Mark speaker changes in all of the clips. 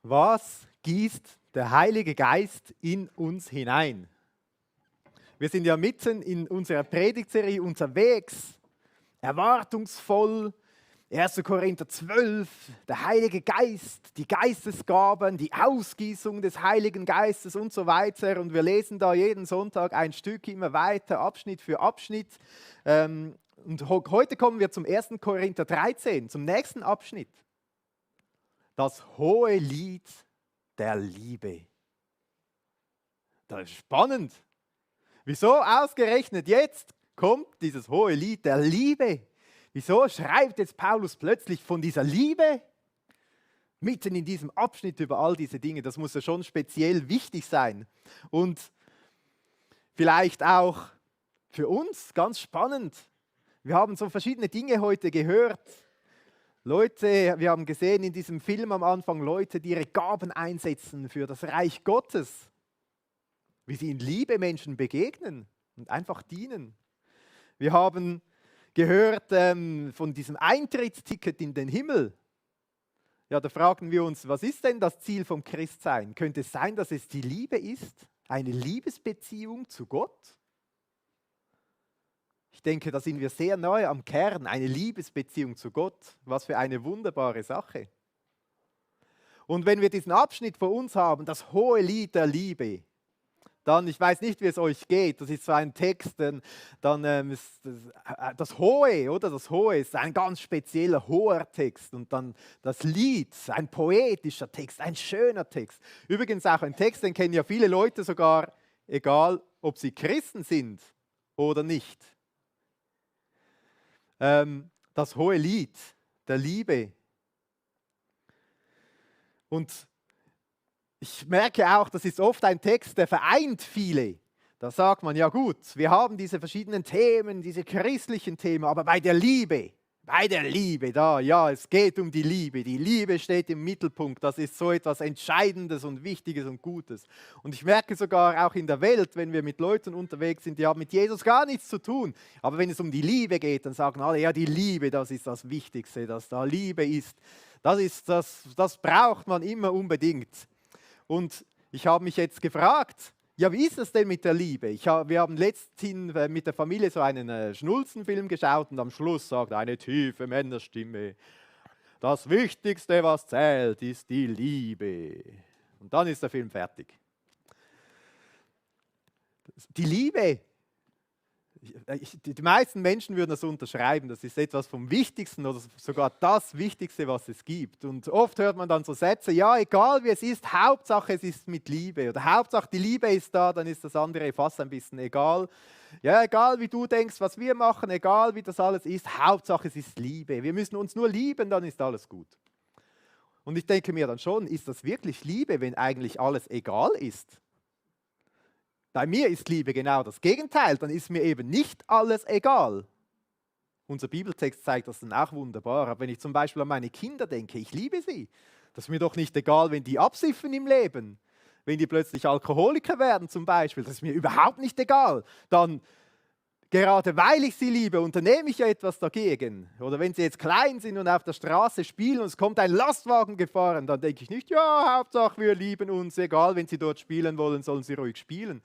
Speaker 1: Was gießt der Heilige Geist in uns hinein? Wir sind ja mitten in unserer Predigtserie unterwegs, erwartungsvoll. 1. Korinther 12, der Heilige Geist, die Geistesgaben, die Ausgießung des Heiligen Geistes und so weiter. Und wir lesen da jeden Sonntag ein Stück immer weiter, Abschnitt für Abschnitt. Und heute kommen wir zum 1. Korinther 13, zum nächsten Abschnitt. Das hohe Lied der Liebe. Das ist spannend. Wieso ausgerechnet jetzt kommt dieses hohe Lied der Liebe? Wieso schreibt jetzt Paulus plötzlich von dieser Liebe? Mitten in diesem Abschnitt über all diese Dinge. Das muss ja schon speziell wichtig sein. Und vielleicht auch für uns ganz spannend. Wir haben so verschiedene Dinge heute gehört. Leute, wir haben gesehen in diesem Film am Anfang, Leute, die ihre Gaben einsetzen für das Reich Gottes. Wie sie in Liebe Menschen begegnen und einfach dienen. Wir haben gehört von diesem Eintrittsticket in den Himmel. Ja, da fragen wir uns, was ist denn das Ziel vom Christsein? Könnte es sein, dass es die Liebe ist? Eine Liebesbeziehung zu Gott? Ich denke, da sind wir sehr nahe am Kern, eine Liebesbeziehung zu Gott. Was für eine wunderbare Sache. Und wenn wir diesen Abschnitt vor uns haben, das hohe Lied der Liebe, dann, ich weiß nicht, wie es euch geht, das ist so ein Text, dann ist das Hohe, oder? Das Hohe ist ein ganz spezieller, hoher Text. Und dann das Lied, ein poetischer Text, ein schöner Text. Übrigens auch ein Text, den kennen ja viele Leute sogar, egal ob sie Christen sind oder nicht. Das hohe Lied der Liebe. Und ich merke auch, das ist oft ein Text, der vereint viele. Da sagt man, ja gut, wir haben diese verschiedenen Themen, diese christlichen Themen, aber bei der Liebe, da, ja, es geht um die Liebe steht im Mittelpunkt, das ist so etwas Entscheidendes und Wichtiges und Gutes. Und ich merke sogar auch in der Welt, wenn wir mit Leuten unterwegs sind, die haben mit Jesus gar nichts zu tun, aber wenn es um die Liebe geht, dann sagen alle, ja, die Liebe, das ist das Wichtigste, dass da Liebe ist, das braucht man immer unbedingt. Und ich habe mich jetzt gefragt, ja, wie ist es denn mit der Liebe? Wir haben letzthin mit der Familie so einen Schnulzenfilm geschaut und am Schluss sagt eine tiefe Männerstimme, das Wichtigste, was zählt, ist die Liebe. Und dann ist der Film fertig. Die Liebe. Die meisten Menschen würden das unterschreiben, das ist etwas vom Wichtigsten oder sogar das Wichtigste, was es gibt. Und oft hört man dann so Sätze, ja, egal wie es ist, Hauptsache es ist mit Liebe. Oder Hauptsache die Liebe ist da, dann ist das andere fast ein bisschen egal. Ja, egal wie du denkst, was wir machen, egal wie das alles ist, Hauptsache es ist Liebe. Wir müssen uns nur lieben, dann ist alles gut. Und ich denke mir dann schon, ist das wirklich Liebe, wenn eigentlich alles egal ist? Bei mir ist Liebe genau das Gegenteil, dann ist mir eben nicht alles egal. Unser Bibeltext zeigt das dann auch wunderbar. Aber wenn ich zum Beispiel an meine Kinder denke, ich liebe sie. Das ist mir doch nicht egal, wenn die absiffen im Leben. Wenn die plötzlich Alkoholiker werden zum Beispiel, das ist mir überhaupt nicht egal. Dann, gerade weil ich sie liebe, unternehme ich ja etwas dagegen. Oder wenn sie jetzt klein sind und auf der Straße spielen und es kommt ein Lastwagen gefahren, dann denke ich nicht, ja, Hauptsache wir lieben uns, egal, wenn sie dort spielen wollen, sollen sie ruhig spielen.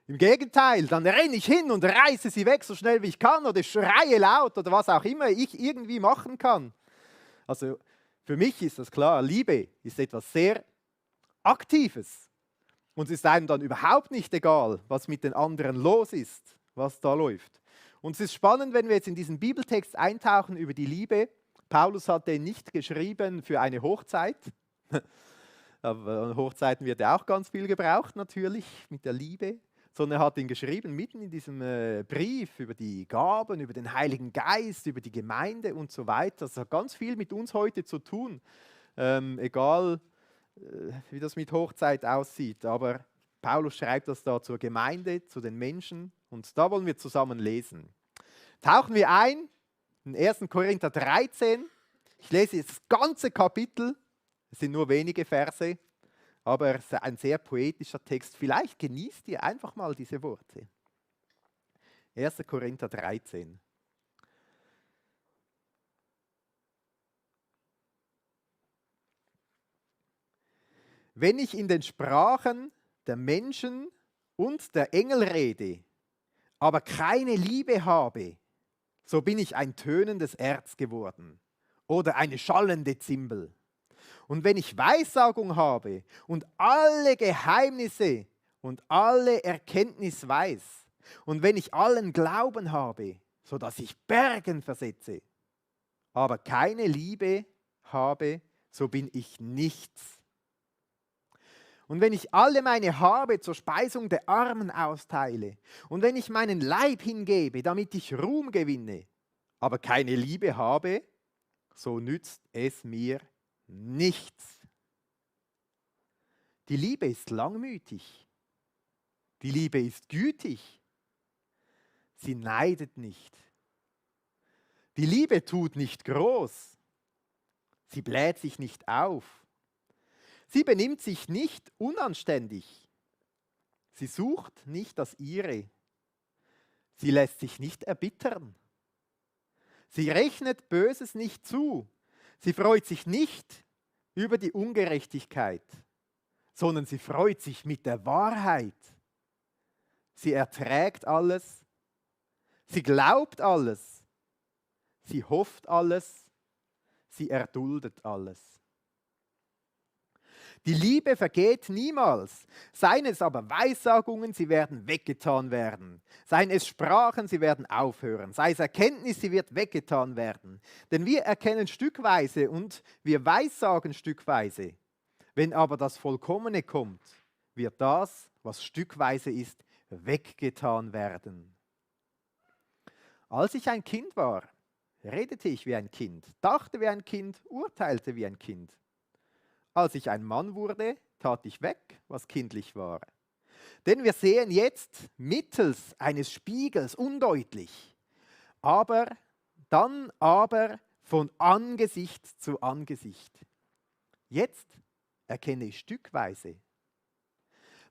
Speaker 1: Im Gegenteil, dann renne ich hin und reiße sie weg, so schnell wie ich kann, oder schreie laut oder was auch immer ich irgendwie machen kann. Also für mich ist das klar, Liebe ist etwas sehr Aktives. Und es ist einem dann überhaupt nicht egal, was mit den anderen los ist, was da läuft. Und es ist spannend, wenn wir jetzt in diesen Bibeltext eintauchen über die Liebe. Paulus hat den nicht geschrieben für eine Hochzeit. Aber an Hochzeiten wird ja auch ganz viel gebraucht natürlich mit der Liebe. Sondern er hat ihn geschrieben mitten in diesem Brief über die Gaben, über den Heiligen Geist, über die Gemeinde und so weiter. Das hat ganz viel mit uns heute zu tun, egal wie das mit Hochzeit aussieht. Aber Paulus schreibt das da zur Gemeinde, zu den Menschen und da wollen wir zusammen lesen. Tauchen wir ein in 1. Korinther 13. Ich lese das ganze Kapitel, es sind nur wenige Verse. Aber es ist ein sehr poetischer Text. Vielleicht genießt ihr einfach mal diese Worte. 1. Korinther 13. wenn ich in den Sprachen der Menschen und der Engel rede, aber keine Liebe habe, so bin ich ein tönendes Erz geworden oder eine schallende Zimbel. Und wenn ich Weissagung habe und alle Geheimnisse und alle Erkenntnis weiß, und wenn ich allen Glauben habe, so dass ich Bergen versetze, aber keine Liebe habe, so bin ich nichts. Und wenn ich alle meine Habe zur Speisung der Armen austeile, und wenn ich meinen Leib hingebe, damit ich Ruhm gewinne, aber keine Liebe habe, so nützt es mir nichts. Die Liebe ist langmütig. Die Liebe ist gütig. Sie neidet nicht. Die Liebe tut nicht groß. Sie bläht sich nicht auf. Sie benimmt sich nicht unanständig. Sie sucht nicht das Ihre. Sie lässt sich nicht erbittern. Sie rechnet Böses nicht zu. Sie freut sich nicht über die Ungerechtigkeit, sondern sie freut sich mit der Wahrheit. Sie erträgt alles. Sie glaubt alles. Sie hofft alles. Sie erduldet alles. Die Liebe vergeht niemals. Seien es aber Weissagungen, sie werden weggetan werden. Seien es Sprachen, sie werden aufhören. Sei es Erkenntnis, sie wird weggetan werden. Denn wir erkennen stückweise und wir weissagen stückweise. Wenn aber das Vollkommene kommt, wird das, was stückweise ist, weggetan werden. Als ich ein Kind war, redete ich wie ein Kind, dachte wie ein Kind, urteilte wie ein Kind. Als ich ein Mann wurde, tat ich weg, was kindlich war. Denn wir sehen jetzt mittels eines Spiegels undeutlich, dann aber von Angesicht zu Angesicht. Jetzt erkenne ich stückweise.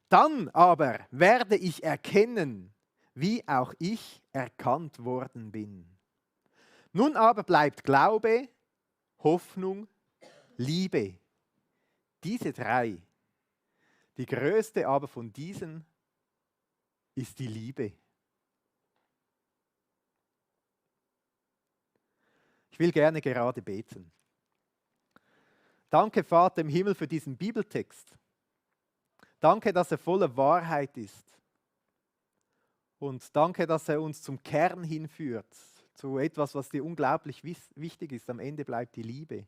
Speaker 1: Dann aber werde ich erkennen, wie auch ich erkannt worden bin. Nun aber bleibt Glaube, Hoffnung, Liebe. Diese drei. Die größte aber von diesen ist die Liebe. Ich will gerne gerade beten. Danke, Vater im Himmel, für diesen Bibeltext. Danke, dass er voller Wahrheit ist. Und danke, dass er uns zum Kern hinführt, zu etwas, was dir unglaublich wichtig ist. Am Ende bleibt die Liebe.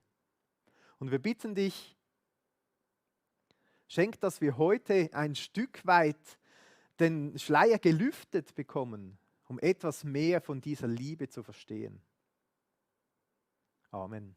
Speaker 1: Und wir bitten dich, schenk, dass wir heute ein Stück weit den Schleier gelüftet bekommen, um etwas mehr von dieser Liebe zu verstehen. Amen.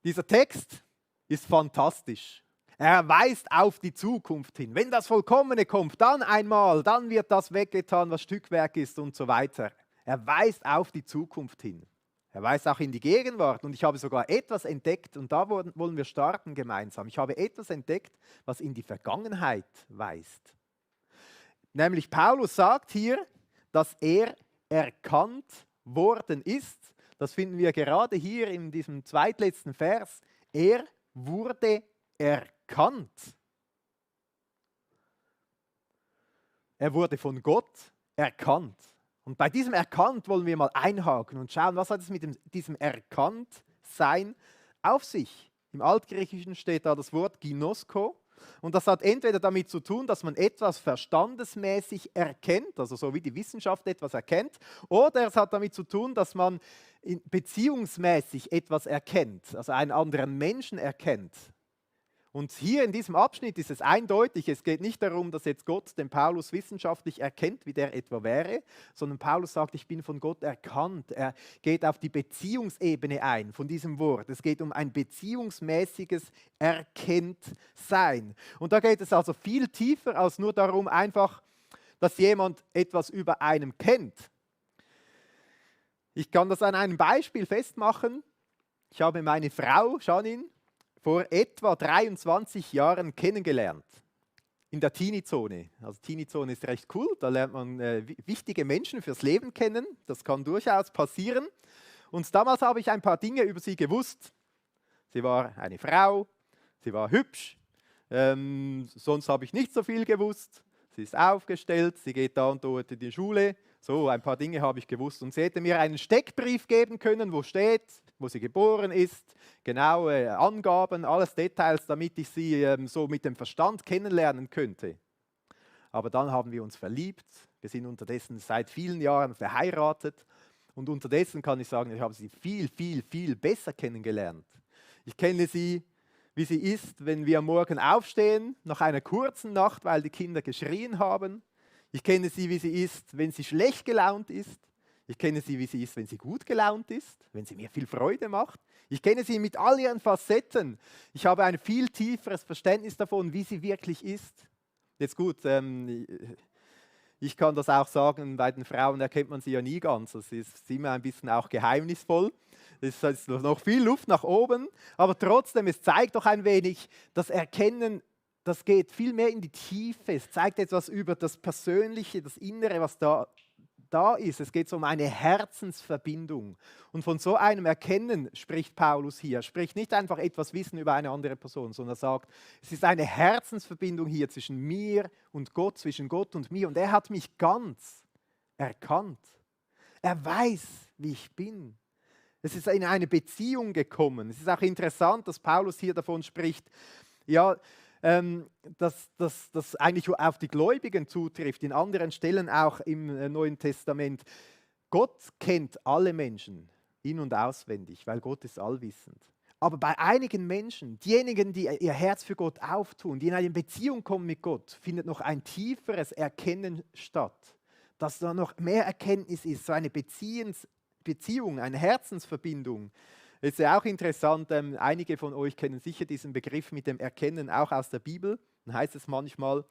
Speaker 1: Dieser Text ist fantastisch. Er weist auf die Zukunft hin. Wenn das Vollkommene kommt, dann einmal, dann wird das weggetan, was Stückwerk ist und so weiter. Er weist auf die Zukunft hin. Er weist auch in die Gegenwart. Und ich habe sogar etwas entdeckt, und da wollen wir starten gemeinsam. Ich habe etwas entdeckt, was in die Vergangenheit weist. Nämlich Paulus sagt hier, dass er erkannt worden ist. Das finden wir gerade hier in diesem zweitletzten Vers. Er wurde erkannt. Er wurde von Gott erkannt. Und bei diesem Erkannt wollen wir mal einhaken und schauen, was hat es mit diesem Erkanntsein auf sich. Im Altgriechischen steht da das Wort Ginosko. Und das hat entweder damit zu tun, dass man etwas verstandesmäßig erkennt, also so wie die Wissenschaft etwas erkennt, oder es hat damit zu tun, dass man beziehungsmäßig etwas erkennt, also einen anderen Menschen erkennt. Und hier in diesem Abschnitt ist es eindeutig, es geht nicht darum, dass jetzt Gott den Paulus wissenschaftlich erkennt, wie der etwa wäre, sondern Paulus sagt, ich bin von Gott erkannt. Er geht auf die Beziehungsebene ein von diesem Wort. Es geht um ein beziehungsmäßiges Erkenntsein. Und da geht es also viel tiefer als nur darum, einfach, dass jemand etwas über einem kennt. Ich kann das an einem Beispiel festmachen. Ich habe meine Frau, Janine, vor etwa 23 Jahren kennengelernt, in der Teenie-Zone. Also Teenie-Zone ist recht cool, da lernt man wichtige Menschen fürs Leben kennen, das kann durchaus passieren. Und damals habe ich ein paar Dinge über sie gewusst. Sie war eine Frau, sie war hübsch, sonst habe ich nicht so viel gewusst. Sie ist aufgestellt, sie geht da und dort in die Schule. So, ein paar Dinge habe ich gewusst. Und sie hätte mir einen Steckbrief geben können, wo steht, wo sie geboren ist, genaue Angaben, alles Details, damit ich sie so mit dem Verstand kennenlernen könnte. Aber dann haben wir uns verliebt. Wir sind unterdessen seit vielen Jahren verheiratet. Und unterdessen kann ich sagen, ich habe sie viel, viel, viel besser kennengelernt. Ich kenne sie, wie sie ist, wenn wir am Morgen aufstehen, nach einer kurzen Nacht, weil die Kinder geschrien haben. Ich kenne sie, wie sie ist, wenn sie schlecht gelaunt ist. Ich kenne sie, wie sie ist, wenn sie gut gelaunt ist, wenn sie mir viel Freude macht. Ich kenne sie mit all ihren Facetten. Ich habe ein viel tieferes Verständnis davon, wie sie wirklich ist. Jetzt gut, ich kann das auch sagen, bei den Frauen erkennt man sie ja nie ganz. Das ist immer ein bisschen auch geheimnisvoll. Es ist noch viel Luft nach oben, aber trotzdem, es zeigt doch ein wenig, das Erkennen, das geht viel mehr in die Tiefe. Es zeigt etwas über das Persönliche, das Innere, was da ist. Es geht so um eine Herzensverbindung. Und von so einem Erkennen spricht Paulus hier. Er spricht nicht einfach etwas Wissen über eine andere Person, sondern er sagt, es ist eine Herzensverbindung hier zwischen mir und Gott, zwischen Gott und mir. Und er hat mich ganz erkannt. Er weiß, wie ich bin. Es ist in eine Beziehung gekommen. Es ist auch interessant, dass Paulus hier davon spricht, ja, dass das eigentlich auf die Gläubigen zutrifft, in anderen Stellen auch im Neuen Testament. Gott kennt alle Menschen in- und auswendig, weil Gott ist allwissend. Aber bei einigen Menschen, diejenigen, die ihr Herz für Gott auftun, die in eine Beziehung kommen mit Gott, findet noch ein tieferes Erkennen statt, dass da noch mehr Erkenntnis ist, so eine Beziehung, eine Herzensverbindung. Es ist ja auch interessant, einige von euch kennen sicher diesen Begriff mit dem Erkennen auch aus der Bibel. Dann heißt es manchmal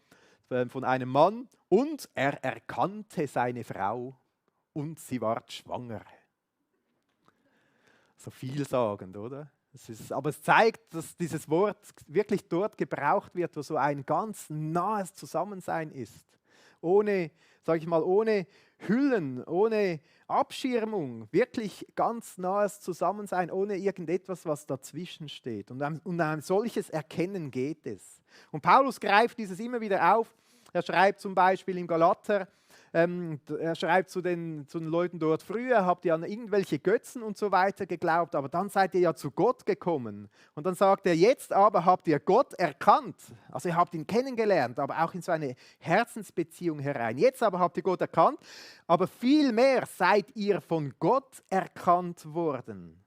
Speaker 1: von einem Mann, und er erkannte seine Frau und sie ward schwanger. So vielsagend, oder? Aber es zeigt, dass dieses Wort wirklich dort gebraucht wird, wo so ein ganz nahes Zusammensein ist. Ohne, sage ich mal, ohne Hüllen, ohne Abschirmung, wirklich ganz nahes Zusammensein, ohne irgendetwas, was dazwischen steht. Und um ein solches Erkennen geht es. Und Paulus greift dieses immer wieder auf. Er schreibt zum Beispiel im Galater, er schreibt zu den Leuten dort, früher habt ihr an irgendwelche Götzen und so weiter geglaubt, aber dann seid ihr ja zu Gott gekommen. Und dann sagt er, jetzt aber habt ihr Gott erkannt. Also ihr habt ihn kennengelernt, aber auch in so eine Herzensbeziehung herein. Jetzt aber habt ihr Gott erkannt, aber vielmehr seid ihr von Gott erkannt worden.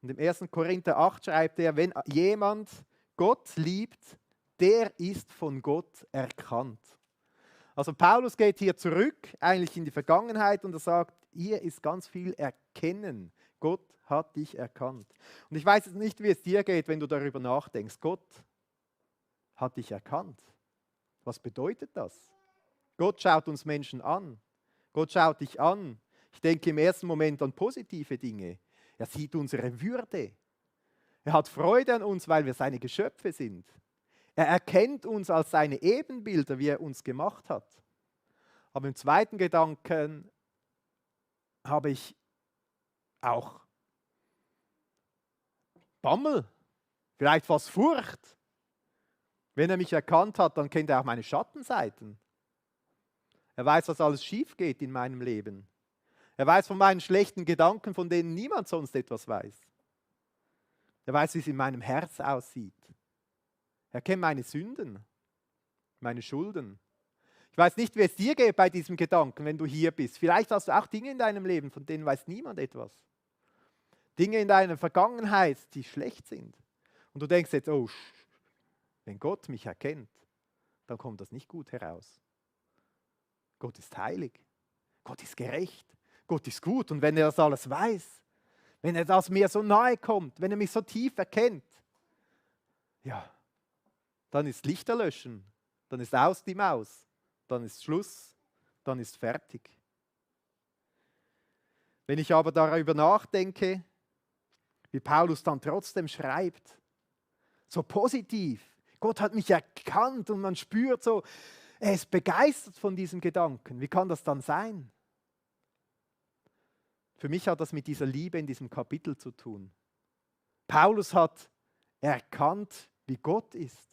Speaker 1: Und im 1. Korinther 8 schreibt er, wenn jemand Gott liebt, der ist von Gott erkannt. Also Paulus geht hier zurück, eigentlich in die Vergangenheit, und er sagt, hier ist ganz viel Erkennen. Gott hat dich erkannt. Und ich weiß jetzt nicht, wie es dir geht, wenn du darüber nachdenkst. Gott hat dich erkannt. Was bedeutet das? Gott schaut uns Menschen an. Gott schaut dich an. Ich denke im ersten Moment an positive Dinge. Er sieht unsere Würde. Er hat Freude an uns, weil wir seine Geschöpfe sind. Er erkennt uns als seine Ebenbilder, wie er uns gemacht hat. Aber im zweiten Gedanken habe ich auch Bammel, vielleicht fast Furcht. Wenn er mich erkannt hat, dann kennt er auch meine Schattenseiten. Er weiß, was alles schief geht in meinem Leben. Er weiß von meinen schlechten Gedanken, von denen niemand sonst etwas weiß. Er weiß, wie es in meinem Herz aussieht. Er kennt meine Sünden, meine Schulden. Ich weiß nicht, wie es dir geht bei diesem Gedanken, wenn du hier bist. Vielleicht hast du auch Dinge in deinem Leben, von denen weiß niemand etwas. Dinge in deiner Vergangenheit, die schlecht sind. Und du denkst jetzt, oh, wenn Gott mich erkennt, dann kommt das nicht gut heraus. Gott ist heilig. Gott ist gerecht. Gott ist gut. Und wenn er das alles weiß, wenn er das mir so nahe kommt, wenn er mich so tief erkennt, ja, dann ist Licht erlöschen, dann ist aus die Maus, dann ist Schluss, dann ist fertig. Wenn ich aber darüber nachdenke, wie Paulus dann trotzdem schreibt, so positiv, Gott hat mich erkannt und man spürt so, er ist begeistert von diesem Gedanken. Wie kann das dann sein? Für mich hat das mit dieser Liebe in diesem Kapitel zu tun. Paulus hat erkannt, wie Gott ist,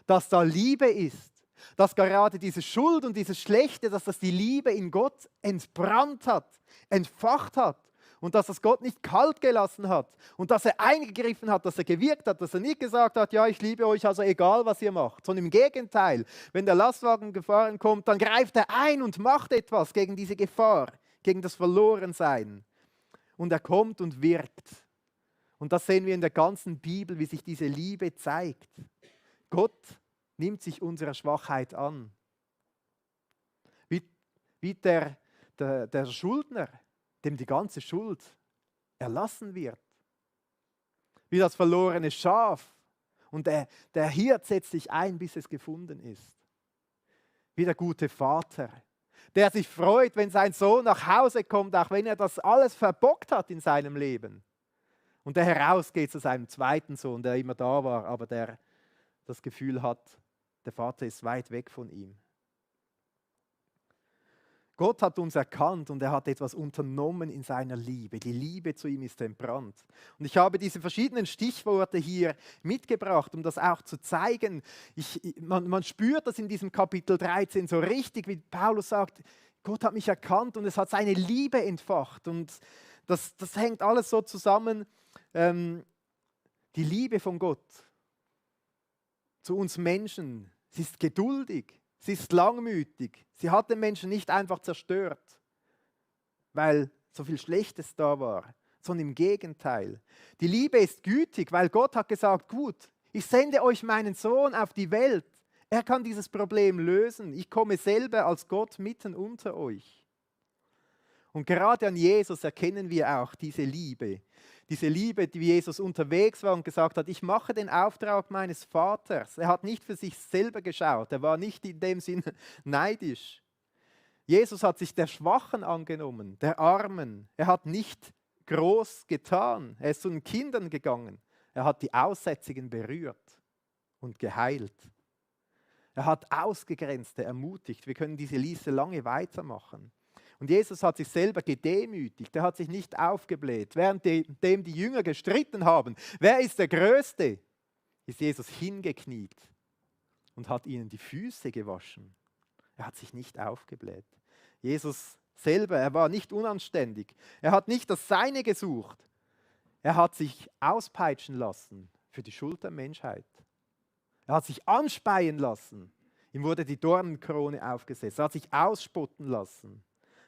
Speaker 1: dass da Liebe ist, dass gerade diese Schuld und dieses Schlechte, dass das die Liebe in Gott entbrannt hat, entfacht hat und dass das Gott nicht kalt gelassen hat und dass er eingegriffen hat, dass er gewirkt hat, dass er nicht gesagt hat, ja, ich liebe euch, also egal, was ihr macht, sondern im Gegenteil, wenn der Lastwagen gefahren kommt, dann greift er ein und macht etwas gegen diese Gefahr, gegen das Verlorensein. Und er kommt und wirkt. Und das sehen wir in der ganzen Bibel, wie sich diese Liebe zeigt. Gott nimmt sich unserer Schwachheit an. Wie der Schuldner, dem die ganze Schuld erlassen wird. Wie das verlorene Schaf. Und der Hirt setzt sich ein, bis es gefunden ist. Wie der gute Vater, der sich freut, wenn sein Sohn nach Hause kommt, auch wenn er das alles verbockt hat in seinem Leben. Und der herausgeht zu seinem zweiten Sohn, der immer da war, aber der das Gefühl hat, der Vater ist weit weg von ihm. Gott hat uns erkannt und er hat etwas unternommen in seiner Liebe. Die Liebe zu ihm ist entbrannt. Und ich habe diese verschiedenen Stichworte hier mitgebracht, um das auch zu zeigen. Man spürt das in diesem Kapitel 13 so richtig, wie Paulus sagt, Gott hat mich erkannt und es hat seine Liebe entfacht. Und das hängt alles so zusammen. Die Liebe von Gott zu uns Menschen, sie ist geduldig, sie ist langmütig, sie hat den Menschen nicht einfach zerstört, weil so viel Schlechtes da war, sondern im Gegenteil. Die Liebe ist gütig, weil Gott hat gesagt, gut, ich sende euch meinen Sohn auf die Welt, er kann dieses Problem lösen, ich komme selber als Gott mitten unter euch. Und gerade an Jesus erkennen wir auch diese Liebe, die Jesus unterwegs war und gesagt hat, ich mache den Auftrag meines Vaters. Er hat nicht für sich selber geschaut, er war nicht in dem Sinne neidisch. Jesus hat sich der Schwachen angenommen, der Armen. Er hat nicht groß getan, er ist zu den Kindern gegangen. Er hat die Aussätzigen berührt und geheilt. Er hat Ausgegrenzte ermutigt. Wir können diese Liste lange weitermachen. Und Jesus hat sich selber gedemütigt, er hat sich nicht aufgebläht. Währenddem die Jünger gestritten haben, wer ist der Größte, ist Jesus hingekniet und hat ihnen die Füße gewaschen. Er hat sich nicht aufgebläht. Jesus selber, er war nicht unanständig. Er hat nicht das Seine gesucht. Er hat sich auspeitschen lassen für die Schuld der Menschheit. Er hat sich anspeien lassen. Ihm wurde die Dornenkrone aufgesetzt. Er hat sich ausspotten lassen.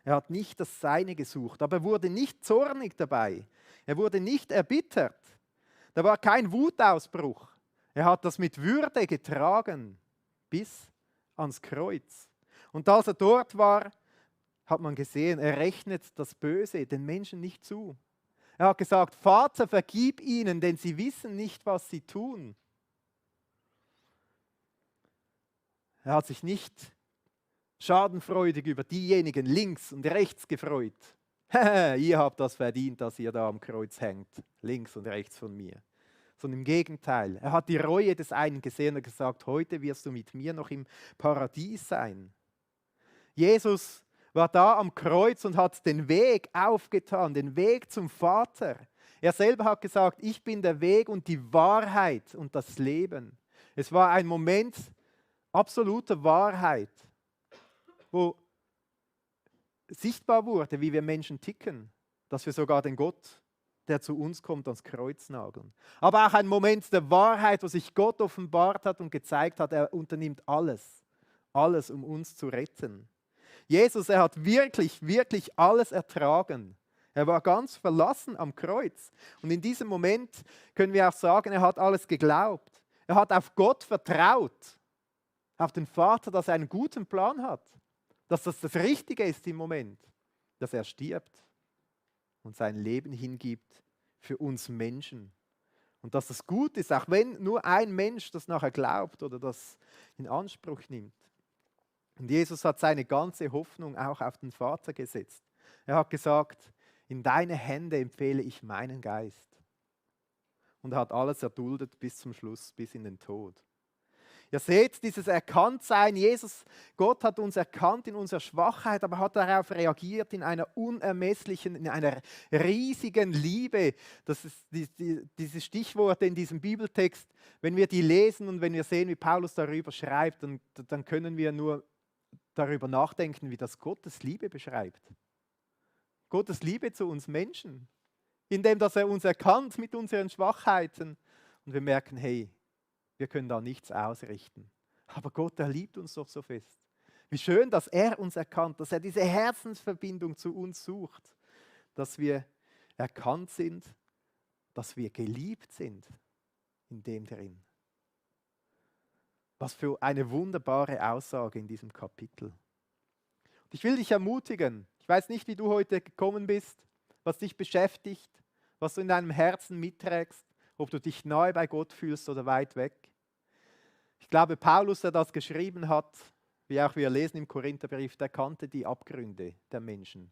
Speaker 1: Er hat nicht das Seine gesucht, aber er wurde nicht zornig dabei. Er wurde nicht erbittert. Da war kein Wutausbruch. Er hat das mit Würde getragen bis ans Kreuz. Und als er dort war, hat man gesehen, er rechnet das Böse den Menschen nicht zu. Er hat gesagt, Vater, vergib ihnen, denn sie wissen nicht, was sie tun. Er hat sich nicht schadenfreudig über diejenigen links und rechts gefreut. Ihr habt das verdient, dass ihr da am Kreuz hängt, links und rechts von mir. Sondern im Gegenteil, er hat die Reue des einen gesehen und gesagt, heute wirst du mit mir noch im Paradies sein. Jesus war da am Kreuz und hat den Weg aufgetan, den Weg zum Vater. Er selber hat gesagt, ich bin der Weg und die Wahrheit und das Leben. Es war ein Moment absoluter Wahrheit, wo sichtbar wurde, wie wir Menschen ticken, dass wir sogar den Gott, der zu uns kommt, ans Kreuz nageln. Aber auch ein Moment der Wahrheit, wo sich Gott offenbart hat und gezeigt hat, er unternimmt alles, um uns zu retten. Jesus, er hat wirklich, wirklich alles ertragen. Er war ganz verlassen am Kreuz. Und in diesem Moment können wir auch sagen, er hat alles geglaubt. Er hat auf Gott vertraut, auf den Vater, dass er einen guten Plan hat. Dass das Richtige ist im Moment, dass er stirbt und sein Leben hingibt für uns Menschen. Und dass das gut ist, auch wenn nur ein Mensch das nachher glaubt oder das in Anspruch nimmt. Und Jesus hat seine ganze Hoffnung auch auf den Vater gesetzt. Er hat gesagt, in deine Hände empfehle ich meinen Geist. Und er hat alles erduldet bis zum Schluss, bis in den Tod. Ihr seht dieses Erkanntsein. Jesus, Gott hat uns erkannt in unserer Schwachheit, aber hat darauf reagiert in einer unermesslichen, in einer riesigen Liebe. Das ist diese Stichworte in diesem Bibeltext. Wenn wir die lesen und wenn wir sehen, wie Paulus darüber schreibt, dann können wir nur darüber nachdenken, wie das Gottes Liebe beschreibt. Gottes Liebe zu uns Menschen, indem dass er uns erkannt mit unseren Schwachheiten und wir merken, hey, wir können da nichts ausrichten. Aber Gott, er liebt uns doch so fest. Wie schön, dass er uns erkannt, dass er diese Herzensverbindung zu uns sucht, dass wir erkannt sind, dass wir geliebt sind in dem drin. Was für eine wunderbare Aussage in diesem Kapitel. Und ich will dich ermutigen, ich weiß nicht, wie du heute gekommen bist, was dich beschäftigt, was du in deinem Herzen mitträgst, ob du dich nahe bei Gott fühlst oder weit weg. Ich glaube, Paulus, der das geschrieben hat, wie auch wir lesen im Korintherbrief, der kannte die Abgründe der Menschen.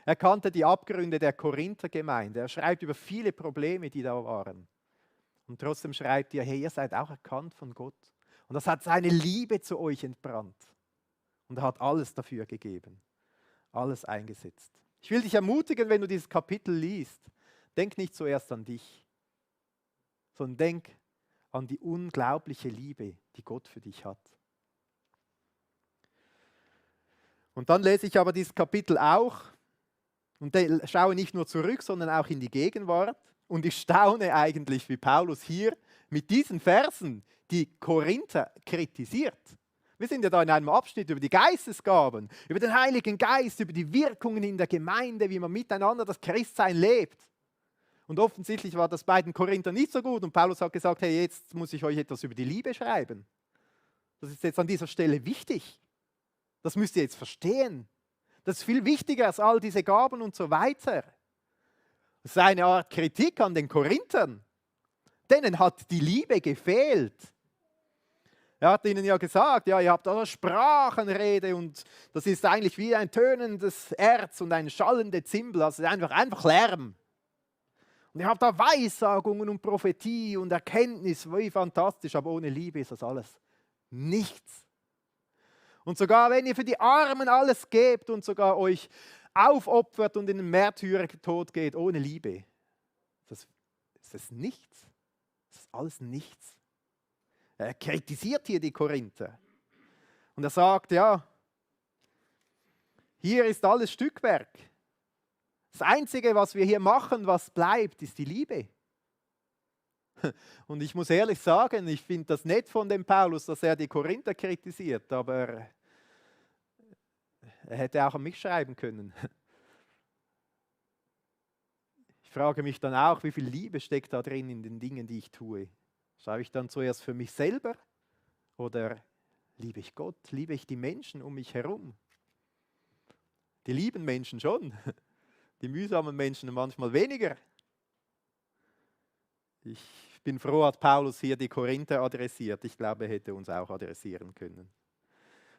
Speaker 1: Er kannte die Abgründe der Korinthergemeinde. Er schreibt über viele Probleme, die da waren. Und trotzdem schreibt er, hey, ihr seid auch erkannt von Gott. Und das hat seine Liebe zu euch entbrannt. Und er hat alles dafür gegeben. Alles eingesetzt. Ich will dich ermutigen, wenn du dieses Kapitel liest, denk nicht zuerst an dich, sondern denk an die unglaubliche Liebe, die Gott für dich hat. Und dann lese ich aber dieses Kapitel auch und schaue nicht nur zurück, sondern auch in die Gegenwart. Und ich staune eigentlich, wie Paulus hier mit diesen Versen die Korinther kritisiert. Wir sind ja da in einem Abschnitt über die Geistesgaben, über den Heiligen Geist, über die Wirkungen in der Gemeinde, wie man miteinander das Christsein lebt. Und offensichtlich war das bei den Korinthern nicht so gut und Paulus hat gesagt, hey, jetzt muss ich euch etwas über die Liebe schreiben. Das ist jetzt an dieser Stelle wichtig. Das müsst ihr jetzt verstehen. Das ist viel wichtiger als all diese Gaben und so weiter. Das ist eine Art Kritik an den Korinthern. Denen hat die Liebe gefehlt. Er hat ihnen ja gesagt, ja, ihr habt da Sprachenrede und das ist eigentlich wie ein tönendes Erz und ein schallende Zimbel, also einfach Lärm. Und ihr habt da Weissagungen und Prophetie und Erkenntnis, wie fantastisch, aber ohne Liebe ist das alles nichts. Und sogar wenn ihr für die Armen alles gebt und sogar euch aufopfert und in den Märtyrertod geht, ohne Liebe, ist das nichts. Das ist alles nichts. Er kritisiert hier die Korinther. Und er sagt, ja, hier ist alles Stückwerk. Das Einzige, was wir hier machen, was bleibt, ist die Liebe. Und ich muss ehrlich sagen, ich finde das nett von dem Paulus, dass er die Korinther kritisiert, aber er hätte auch an mich schreiben können. Ich frage mich dann auch, wie viel Liebe steckt da drin in den Dingen, die ich tue. Schaue ich dann zuerst für mich selber oder liebe ich Gott, liebe ich die Menschen um mich herum? Die lieben Menschen schon. Die mühsamen Menschen manchmal weniger. Ich bin froh, hat Paulus hier die Korinther adressiert. Ich glaube, er hätte uns auch adressieren können.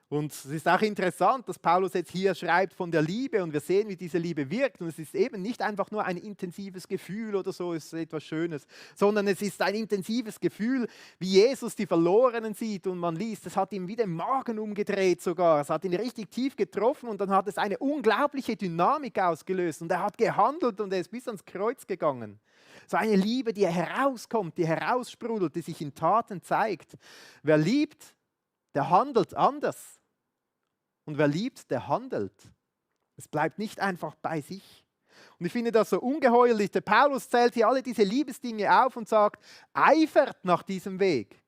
Speaker 1: Und es ist auch interessant, dass Paulus jetzt hier schreibt von der Liebe und wir sehen, wie diese Liebe wirkt. Und es ist eben nicht einfach nur ein intensives Gefühl oder so, es ist etwas Schönes, sondern es ist ein intensives Gefühl, wie Jesus die Verlorenen sieht. Und man liest, es hat ihm wie den Magen umgedreht sogar. Es hat ihn richtig tief getroffen und dann hat es eine unglaubliche Dynamik ausgelöst. Und er hat gehandelt und er ist bis ans Kreuz gegangen. So eine Liebe, die herauskommt, die heraussprudelt, die sich in Taten zeigt. Wer liebt, der handelt anders. Und wer liebt, der handelt. Es bleibt nicht einfach bei sich. Und ich finde das so ungeheuerlich. Der Paulus zählt hier alle diese Liebesdinge auf und sagt, eifert nach diesem Weg.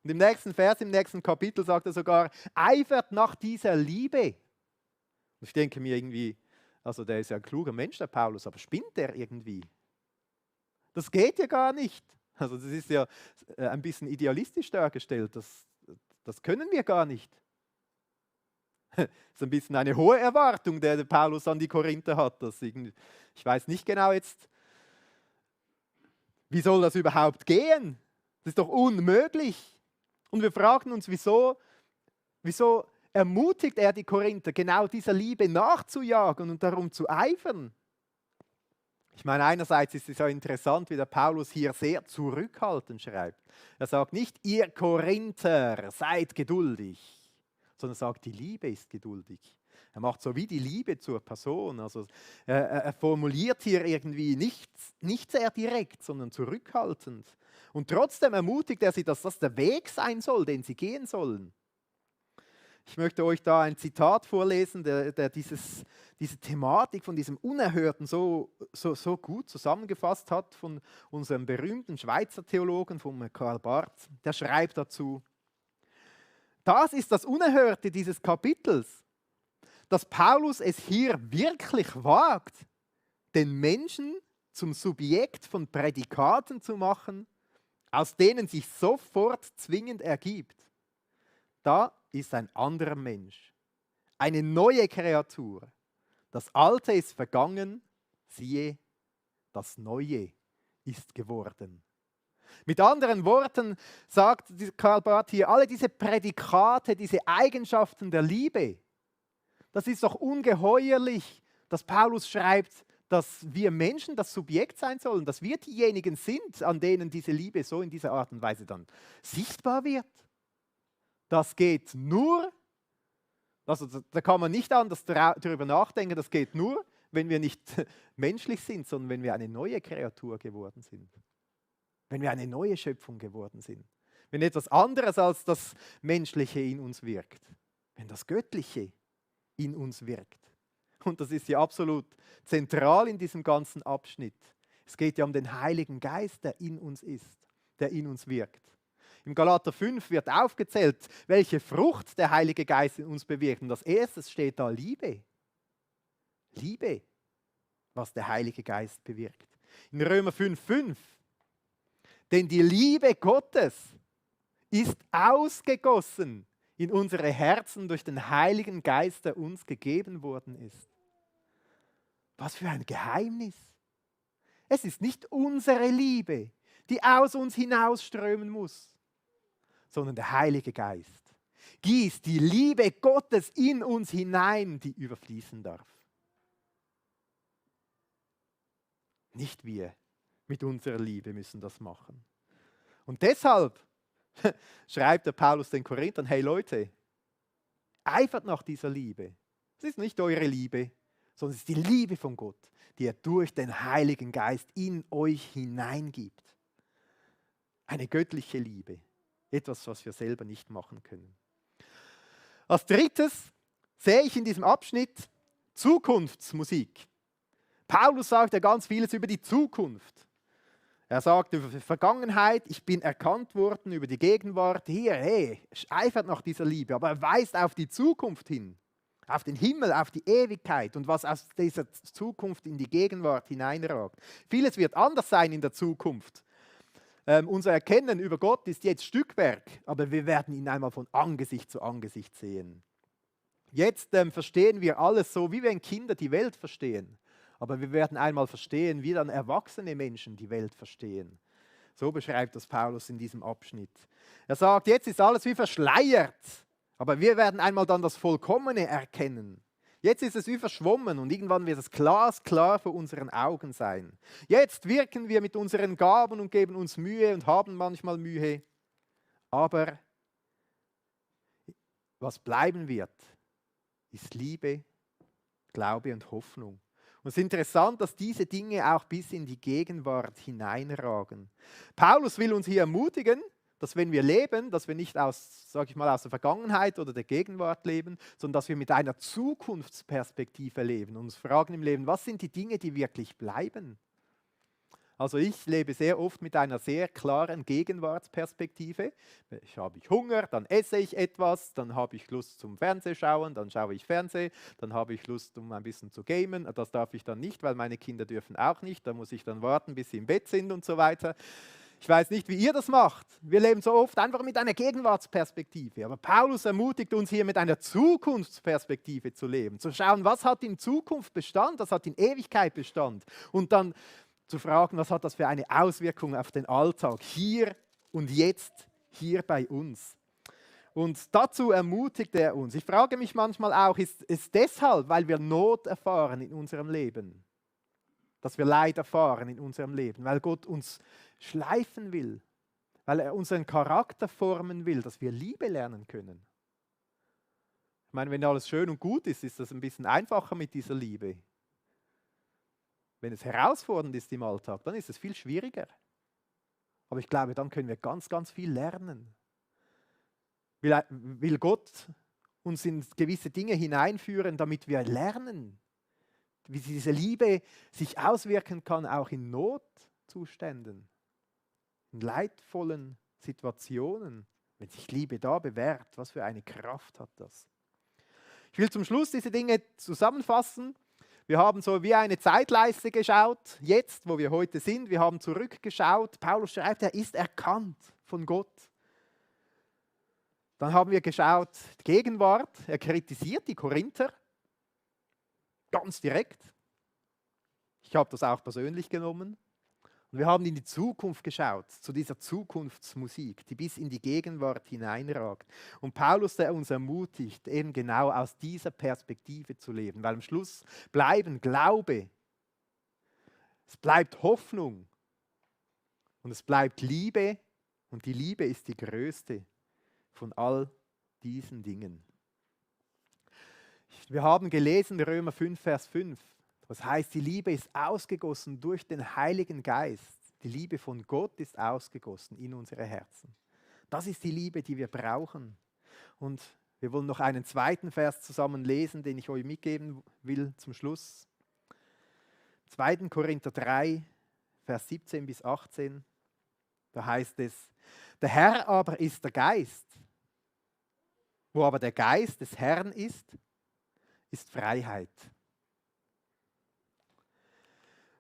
Speaker 1: Und im nächsten Vers, im nächsten Kapitel sagt er sogar, eifert nach dieser Liebe. Und ich denke mir irgendwie, also der ist ja ein kluger Mensch, der Paulus, aber spinnt der irgendwie? Das geht ja gar nicht. Also das ist ja ein bisschen idealistisch dargestellt. Das können wir gar nicht. Das ist ein bisschen eine hohe Erwartung, der Paulus an die Korinther hat. Ich weiß nicht genau jetzt, wie soll das überhaupt gehen? Das ist doch unmöglich. Und wir fragen uns, wieso ermutigt er die Korinther, genau dieser Liebe nachzujagen und darum zu eifern? Ich meine, einerseits ist es ja interessant, wie der Paulus hier sehr zurückhaltend schreibt. Er sagt nicht, ihr Korinther, seid geduldig, sondern sagt, die Liebe ist geduldig. Er macht so wie die Liebe zur Person. Also er formuliert hier irgendwie nicht sehr direkt, sondern zurückhaltend. Und trotzdem ermutigt er sie, dass das der Weg sein soll, den sie gehen sollen. Ich möchte euch da ein Zitat vorlesen, der diese Thematik von diesem Unerhörten so gut zusammengefasst hat von unserem berühmten Schweizer Theologen, von Karl Barth. Der schreibt dazu: Das ist das Unerhörte dieses Kapitels, dass Paulus es hier wirklich wagt, den Menschen zum Subjekt von Prädikaten zu machen, aus denen sich sofort zwingend ergibt: Da ist ein anderer Mensch, eine neue Kreatur. Das Alte ist vergangen, siehe, das Neue ist geworden. Mit anderen Worten sagt Karl Barth hier, alle diese Prädikate, diese Eigenschaften der Liebe, das ist doch ungeheuerlich, dass Paulus schreibt, dass wir Menschen das Subjekt sein sollen, dass wir diejenigen sind, an denen diese Liebe so in dieser Art und Weise dann sichtbar wird. Das geht nur, also da kann man nicht anders darüber nachdenken, das geht nur, wenn wir nicht menschlich sind, sondern wenn wir eine neue Kreatur geworden sind. Wenn wir eine neue Schöpfung geworden sind. Wenn etwas anderes als das Menschliche in uns wirkt. Wenn das Göttliche in uns wirkt. Und das ist ja absolut zentral in diesem ganzen Abschnitt. Es geht ja um den Heiligen Geist, der in uns ist, der in uns wirkt. Im Galater 5 wird aufgezählt, welche Frucht der Heilige Geist in uns bewirkt. Und als erstes steht da Liebe. Liebe, was der Heilige Geist bewirkt. In Römer 5,5: Denn die Liebe Gottes ist ausgegossen in unsere Herzen durch den Heiligen Geist, der uns gegeben worden ist. Was für ein Geheimnis. Es ist nicht unsere Liebe, die aus uns hinausströmen muss, sondern der Heilige Geist gießt die Liebe Gottes in uns hinein, die überfließen darf. Nicht wir mit unserer Liebe müssen das machen. Und deshalb schreibt der Paulus den Korinthern: Hey Leute, eifert nach dieser Liebe. Es ist nicht eure Liebe, sondern es ist die Liebe von Gott, die er durch den Heiligen Geist in euch hineingibt. Eine göttliche Liebe. Etwas, was wir selber nicht machen können. Als drittes sehe ich in diesem Abschnitt Zukunftsmusik. Paulus sagt ja ganz vieles über die Zukunft. Er sagt über die Vergangenheit, ich bin erkannt worden, über die Gegenwart, hier, hey, eifert nach dieser Liebe, aber er weist auf die Zukunft hin, auf den Himmel, auf die Ewigkeit und was aus dieser Zukunft in die Gegenwart hineinragt. Vieles wird anders sein in der Zukunft. Unser Erkennen über Gott ist jetzt Stückwerk, aber wir werden ihn einmal von Angesicht zu Angesicht sehen. Jetzt verstehen wir alles so, wie wenn Kinder die Welt verstehen. Aber wir werden einmal verstehen, wie dann erwachsene Menschen die Welt verstehen. So beschreibt das Paulus in diesem Abschnitt. Er sagt, jetzt ist alles wie verschleiert, aber wir werden einmal dann das Vollkommene erkennen. Jetzt ist es wie verschwommen und irgendwann wird es glasklar vor unseren Augen sein. Jetzt wirken wir mit unseren Gaben und geben uns Mühe und haben manchmal Mühe. Aber was bleiben wird, ist Liebe, Glaube und Hoffnung. Und es ist interessant, dass diese Dinge auch bis in die Gegenwart hineinragen. Paulus will uns hier ermutigen, dass wenn wir leben, dass wir nicht aus der Vergangenheit oder der Gegenwart leben, sondern dass wir mit einer Zukunftsperspektive leben und uns fragen im Leben, was sind die Dinge, die wirklich bleiben? Also ich lebe sehr oft mit einer sehr klaren Gegenwartsperspektive. Habe ich Hunger, dann esse ich etwas, dann habe ich Lust zum Fernsehschauen, dann schaue ich Fernsehen, dann habe ich Lust, um ein bisschen zu gamen. Das darf ich dann nicht, weil meine Kinder dürfen auch nicht. Da muss ich dann warten, bis sie im Bett sind und so weiter. Ich weiß nicht, wie ihr das macht. Wir leben so oft einfach mit einer Gegenwartsperspektive. Aber Paulus ermutigt uns hier mit einer Zukunftsperspektive zu leben. Zu schauen, was hat in Zukunft Bestand, was hat in Ewigkeit Bestand. Und dann zu fragen, was hat das für eine Auswirkung auf den Alltag, hier und jetzt, hier bei uns. Und dazu ermutigt er uns. Ich frage mich manchmal auch, ist es deshalb, weil wir Not erfahren in unserem Leben, dass wir Leid erfahren in unserem Leben, weil Gott uns schleifen will, weil er unseren Charakter formen will, dass wir Liebe lernen können. Ich meine, wenn alles schön und gut ist, ist das ein bisschen einfacher mit dieser Liebe. Wenn es herausfordernd ist im Alltag, dann ist es viel schwieriger. Aber ich glaube, dann können wir ganz, ganz viel lernen. Will Gott uns in gewisse Dinge hineinführen, damit wir lernen, wie diese Liebe sich auswirken kann, auch in Notzuständen, in leidvollen Situationen. Wenn sich Liebe da bewährt, was für eine Kraft hat das? Ich will zum Schluss diese Dinge zusammenfassen. Wir haben so wie eine Zeitleiste geschaut, jetzt, wo wir heute sind. Wir haben zurückgeschaut. Paulus schreibt, er ist erkannt von Gott. Dann haben wir geschaut, Gegenwart. Er kritisiert die Korinther. Ganz direkt. Ich habe das auch persönlich genommen. Und wir haben in die Zukunft geschaut, zu dieser Zukunftsmusik, die bis in die Gegenwart hineinragt. Und Paulus, der uns ermutigt, eben genau aus dieser Perspektive zu leben, weil am Schluss bleiben Glaube, es bleibt Hoffnung und es bleibt Liebe und die Liebe ist die größte von all diesen Dingen. Wir haben gelesen, Römer 5, Vers 5. Das heißt, die Liebe ist ausgegossen durch den Heiligen Geist. Die Liebe von Gott ist ausgegossen in unsere Herzen. Das ist die Liebe, die wir brauchen. Und wir wollen noch einen zweiten Vers zusammen lesen, den ich euch mitgeben will zum Schluss. 2. Korinther 3, Vers 17 bis 18. Da heißt es, der Herr aber ist der Geist. Wo aber der Geist des Herrn ist Freiheit.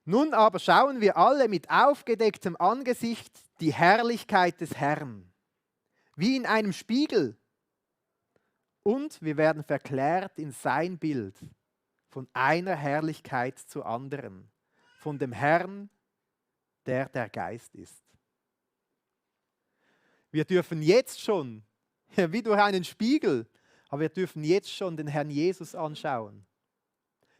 Speaker 1: Nun aber schauen wir alle mit aufgedecktem Angesicht die Herrlichkeit des Herrn, wie in einem Spiegel. Und wir werden verklärt in sein Bild, von einer Herrlichkeit zur anderen, von dem Herrn, der der Geist ist. Wir dürfen jetzt schon, wie durch einen Spiegel, aber wir dürfen jetzt schon den Herrn Jesus anschauen.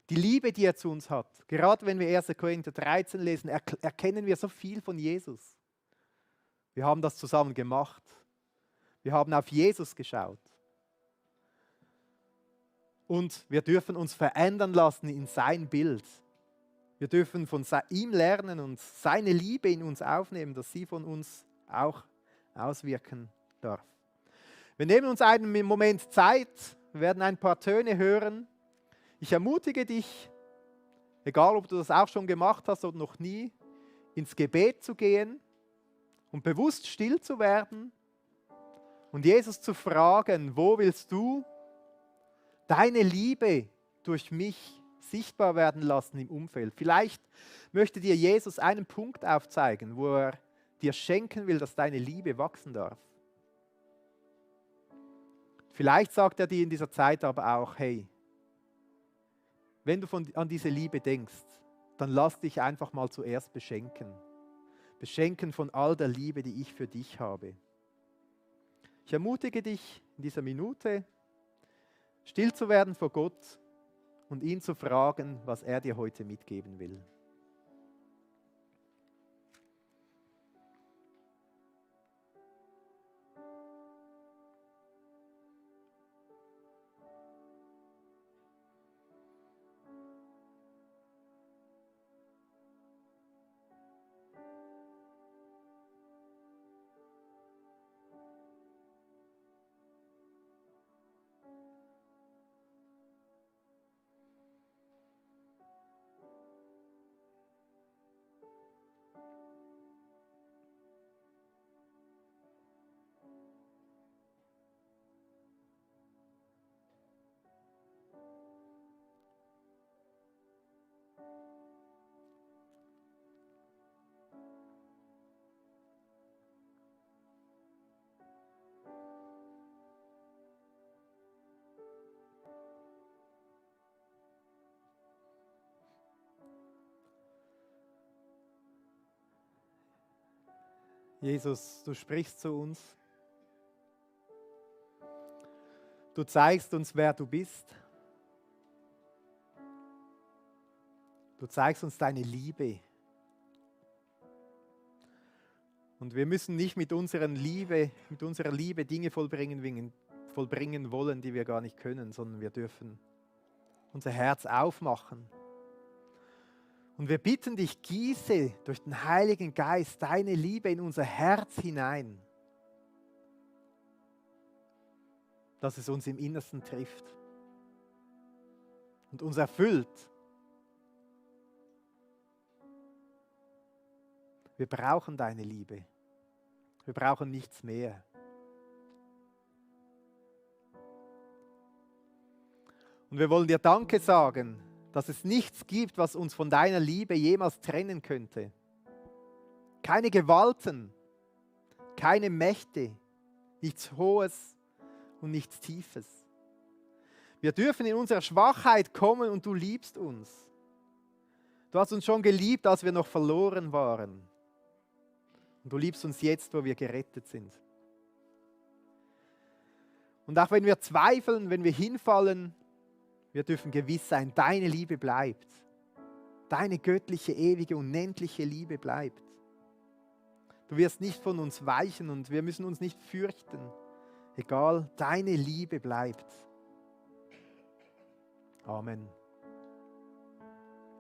Speaker 1: Die Liebe, die er zu uns hat. Gerade wenn wir 1. Korinther 13 lesen, erkennen wir so viel von Jesus. Wir haben das zusammen gemacht. Wir haben auf Jesus geschaut. Und wir dürfen uns verändern lassen in sein Bild. Wir dürfen von ihm lernen und seine Liebe in uns aufnehmen, dass sie von uns auch auswirken darf. Wir nehmen uns einen Moment Zeit, wir werden ein paar Töne hören. Ich ermutige dich, egal ob du das auch schon gemacht hast oder noch nie, ins Gebet zu gehen und bewusst still zu werden und Jesus zu fragen, wo willst du deine Liebe durch mich sichtbar werden lassen im Umfeld. Vielleicht möchte dir Jesus einen Punkt aufzeigen, wo er dir schenken will, dass deine Liebe wachsen darf. Vielleicht sagt er dir in dieser Zeit aber auch, hey, wenn du an diese Liebe denkst, dann lass dich einfach mal zuerst beschenken. Beschenken von all der Liebe, die ich für dich habe. Ich ermutige dich in dieser Minute, still zu werden vor Gott und ihn zu fragen, was er dir heute mitgeben will. Jesus, du sprichst zu uns. Du zeigst uns, wer du bist. Du zeigst uns deine Liebe. Und wir müssen nicht mit unserer Liebe Dinge vollbringen wollen, die wir gar nicht können, sondern wir dürfen unser Herz aufmachen. Und wir bitten dich, gieße durch den Heiligen Geist deine Liebe in unser Herz hinein, dass es uns im Innersten trifft und uns erfüllt. Wir brauchen deine Liebe. Wir brauchen nichts mehr. Und wir wollen dir Danke sagen, dass es nichts gibt, was uns von deiner Liebe jemals trennen könnte. Keine Gewalten, keine Mächte, nichts Hohes und nichts Tiefes. Wir dürfen in unserer Schwachheit kommen und du liebst uns. Du hast uns schon geliebt, als wir noch verloren waren. Und du liebst uns jetzt, wo wir gerettet sind. Und auch wenn wir zweifeln, wenn wir hinfallen, wir dürfen gewiss sein, deine Liebe bleibt. Deine göttliche, ewige, unendliche Liebe bleibt. Du wirst nicht von uns weichen und wir müssen uns nicht fürchten. Egal, deine Liebe bleibt. Amen.